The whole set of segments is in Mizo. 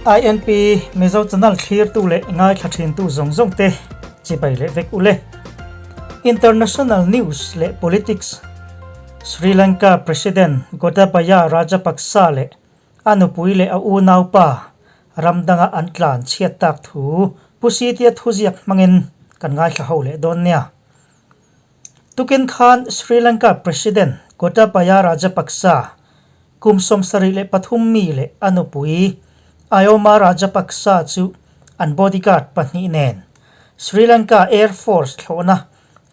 INP Mizo Channel thlirtu leh ngaithla thintu zawng zawng te chibai leh vek ule. International News leh Politics Sri Lanka President Gotabaya Rajapaksa leh a nupui leh a unaupa ram danga an tlan chhiat tak thu Pu Sitia thuziak hmangin kan ngaithla ho leh dawn nia. Tukin khan Sri Lanka President Gotabaya Rajapaksa kum 73 mi leh a nupui Ayoma Rajapaksa chu an bodyguard pahnih nen Sri Lanka Air Force thlawhna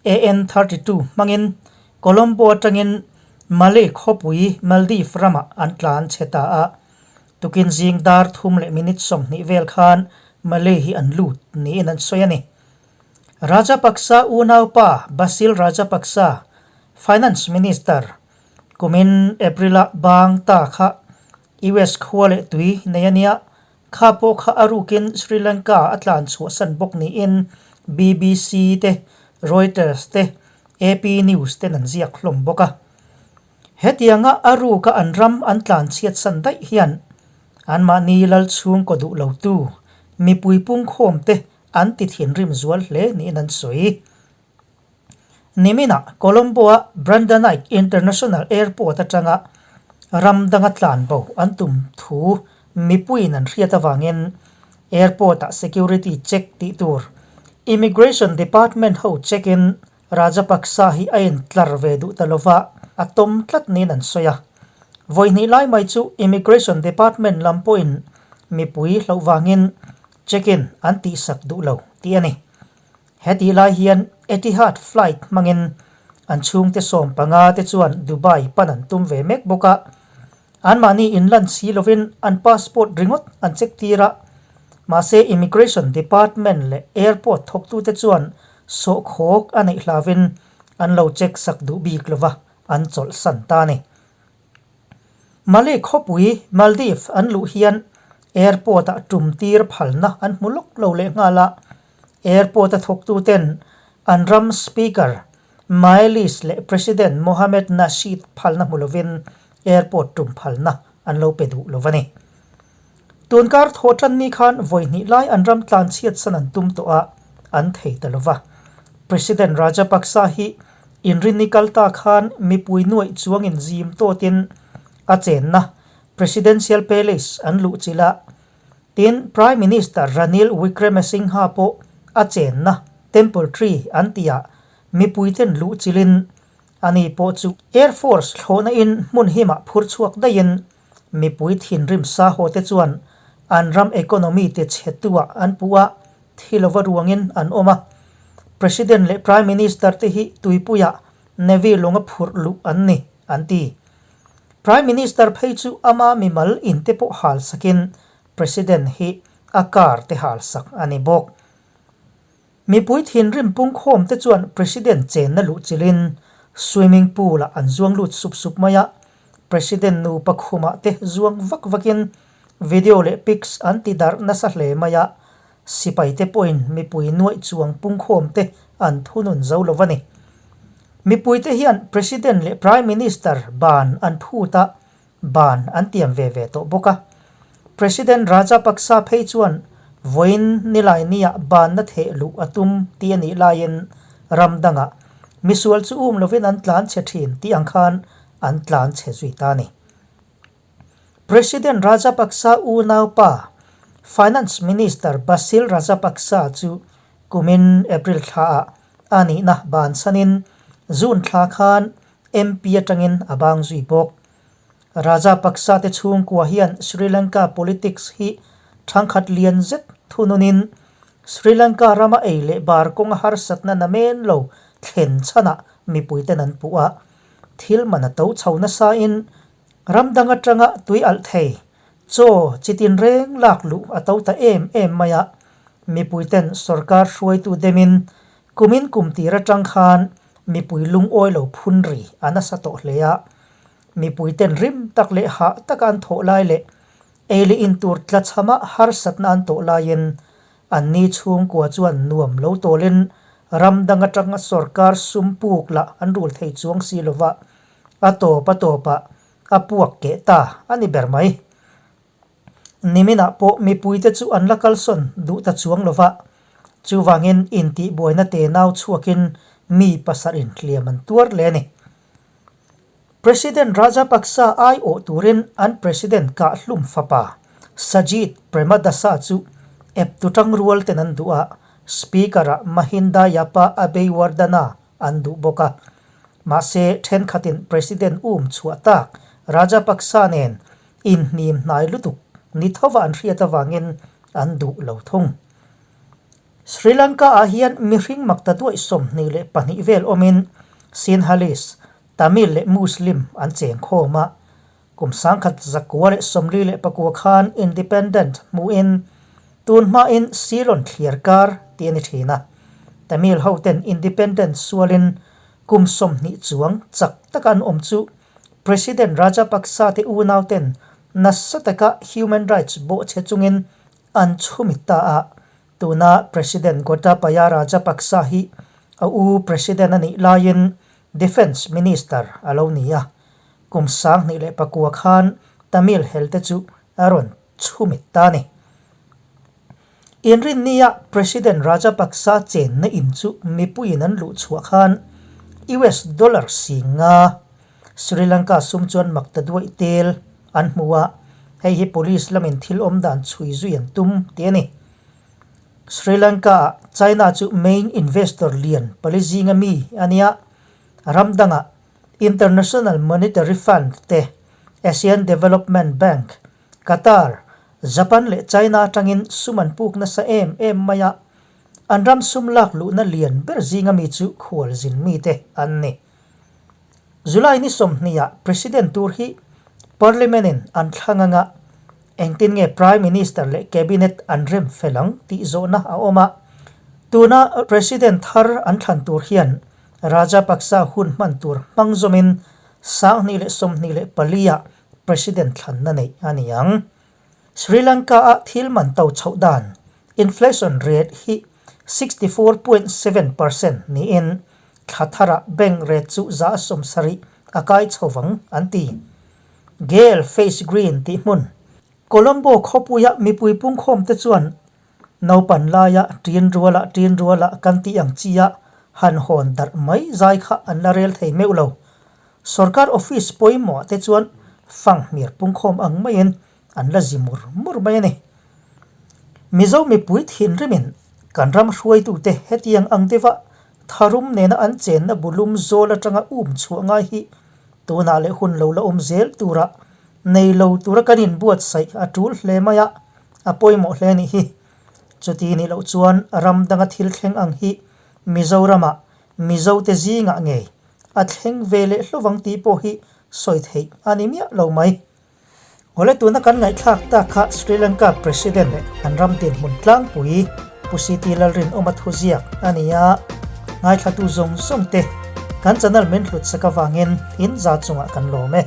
AN-32 hmangin Colombo atangin Male khawpui Maldives ramah an tlan chhe ta a. Tukin zing dar thum leh minute 20 vel khan Male hi an lut niin an sawi a ni. Rajapaksa unaupa Basil Rajapaksa, Finance Minister, kumin April-a bang ta kha US khua leh tui nei a nia, kha pawh kha a rukin Sri Lanka a tlan chhuahsan bawk niin BBC te, Reuters te, AP News ten an ziak hlawm bawk a. Hetianga a ruka an ram an tlan chhiatsan daih hian anmahni lal chhungkaw duh lotu mipui pungkhawmte an ti thinrim zual hle niin an sawi. Niminah Colombo-a Bandaranaike International Airport atanga ram danga tlan bo an tum thu mipuiin an hriat avangin airport-ah security check tih tur Immigration Department ho check-in Rajapaksa hi a intlar ve duh ta lova a tawm tlat niin an sawi a. Vawi hnih lai mai chu Immigration Department lam pawhin mipui hlauh vangin check-in an tihsak duh lo tih a ni. Hetih lai hian Etihad flight hmangin an chhungte 15 te chuan Dubai pan an tum ve mek bawk a. Anmahni inlan si lovin an passport ringawt an check tir a. Mahse Immigration Department leh airport thawktute chuan sawhkhawk a neih hlavin an lo check sak duh bik lova an chawlhsan ta a ni. Male khawpui Maldives an luh hian airport-ah tum tir phalna an hmu lawk lo leh nghal a. Airport-a thawktuten an ram Speaker Maëlys leh President Mohamed Nasheed phalna hmu lovin airport tum phalna an lo pe duh lo a ni. Tunkar thaw tan ni khan vawi hnih lai an ram tlan chhiatsan an tum tawh a, an thei ta lo va. President Rajapaksa hi inrinni kal ta khan mipui nuaih chuangin zim tawtin a chenna Presidential Palace an luh chilh a, Tin, Prime Minister Ranil Wickremesinghe pawh a chenna Temple Tree an tihah mipuiten luh chilhin ani pawh chu Air Force thlawhna in hmun himah phur chhuak daihin mipui thinrim sa haw te chuan an ram economy te chhe tuah an puh a, thi lova ruangin an awm a. President leh Prime Minister te hi tuipuiah Navy lawnga phurh luh an ni, an ti. Prime Minister phei chu ama mimal in te pawh hal sakin President hi a car te hal sak a ni bawk. Mipui thinrim pungkhawm te chuan President chenna luh chilhin swimming pool ah an zuang lut sup sup mai a, President nupa khumah te zuang vak vakin video leh pics an ti darh nasa hle mai a, sipai te pawhin mipui nuaih chuang pungkhawm te an thunun zo lo a ni. Mipuite hian President leh Prime Minister ban an phut a, ban an tiam ve ve tawh bawk a. President Rajapaksa phei chuan vawiin nilai niah banna theh luh a tum tih a nih laiin ram dangah misual chu um lovin an tlan chhe thin tih ang khan an tlan chhe zui ta a ni. President Rajapaksa unaupa Finance Minister Basil Rajapaksa chu kumin April thlaah a nihna bansanin June thla khan MP atangin a bang zui bawk. Rajapaksa te chhungkua hian Sri Lanka politics hi thangkhat lian zet thununin Sri Lanka rama ei leh bar kawnga harsatna namen lo thlen chhanah mipuiten an puh a, thil man a to chho nasain ram dang atanga tui alh thei chaw chi tinreng lak luh a to ta em em mai a, mipuiten sorkar hruaitu demin kumin kum tir atang khan mipui lungawi lo phun ri a nasa tawh hle a, mipuiten rim tak leh hah taka an thawh lai leh ei leh in tur tlachhama harsatna an tawh laiin Anni chhungkua chuan nuam lo tawlin ram dang atanga sorkar sum puk lah an rul thei chuang si lova, a tawp a tawpah a puak keh ta a ni ber mai. Niminah pawh mipuite chu an la kalsawn duh ta chuang lo va, chuvangin intihbuaina tenau chhuakin mi pasarhin hliam an tuar hle a ni. President Rajapaksa aiawh turin an President kahhlum fapa Sajith Premadasa chu eptu tangrual ten an duh a, Speaker-ah Mahinda Yapa Abeywardena an duh bawk a. Mahse, thenkhatin President um chhuah tak Rajapaksa nen inhnim hnai lutuk ni thova an hriat avangin an duh lo thung. Sri Lanka-ah hian mihring makta duaih 22 vel awmin Sinhalese, Tamil leh Muslim an cheng khawm a. Kum 1949 khan independent hmuhin tun hmain Ceylon thliar kar tih a ni thin a. Tamil hoten independent sualin kum 20 chuang chak taka an awm chu President Rajapaksa te unauten nasa taka human rights bawhchhe chungin An chhumit ta a, tuna President Gotabaya Rajapaksa hi a u President a nih laiin Defence Minister a lo ni a, kum 2009 khan Tamil helte chu a rawn chhumit ta a ni. Inrinnia President Rajapaksa chenna in chu mipuiin an luh chhuah khan US dollar 50 Sri Lanka sum chuan makta duaih tel an hmu a, hei hi police lamin thil awm dan chhui zui an tum tih a ni. Sri Lanka-ah China chu main investor lian pali zinga mi a nia, ram dangah International Monetary Fund te, Asian Development Bank, Qatar, Japan leh China atangin sum an puk nasa em em mai a, an ram sum lak luhna lian ber zinga mi chu khualzin mite an ni. July ni 20 ah President tur hi Parliament in an thlang anga engtin nge Prime Minister leh Cabinet an rem fel ang tih zawhna a awm a. Tuna President thar an thlan tur hian Rajapaksa hun hman tur hmang zawmin 2024 ah President thlanna neih a ni ang. Sri Lanka-a thil man to chhoh dan, inflation rate, hi 64.7 percent niin thla tharah bank rate chu 70% a kai chho vang an ti. Galle Face Green tih hmun, Colombo khawpuia mipui pungkhawmte chuan naupan laia ṭin ruala ṭin ruala kan tih ang chia han hawn darh mai zai kha an la rel thei meuh lo. Sorkar office pawimawh te chuan fanghmir pungkhawm ang maiin an la zi mur mur mai a ni. Mizo mipui thinrimin kan ram hruaitute hetiang ang deuha tharum nena an chenna bulum zawl atanga um chhuah ngai hi tunah leh hun lo la awm zel tura nei lo tura kan inbuatsaih a tul hle mai a, a pawimawh hle a nih hi. Chuti nih loh chuan ram danga thil thleng ang hi Mizoramah Mizote zingah ngei a thleng ve leh hlovang tih pawh hi sawi theih a ni miah lo mai. Awle tuna kan ngaihthlak tak kha Sri Lanka President leh an ram dinhmun tlangpui Pu CT Lalrinawma thuziak a ni a, ngaithlatu zawng zawng te kan channel min hlutsak avangin in za chungah kan lawm e.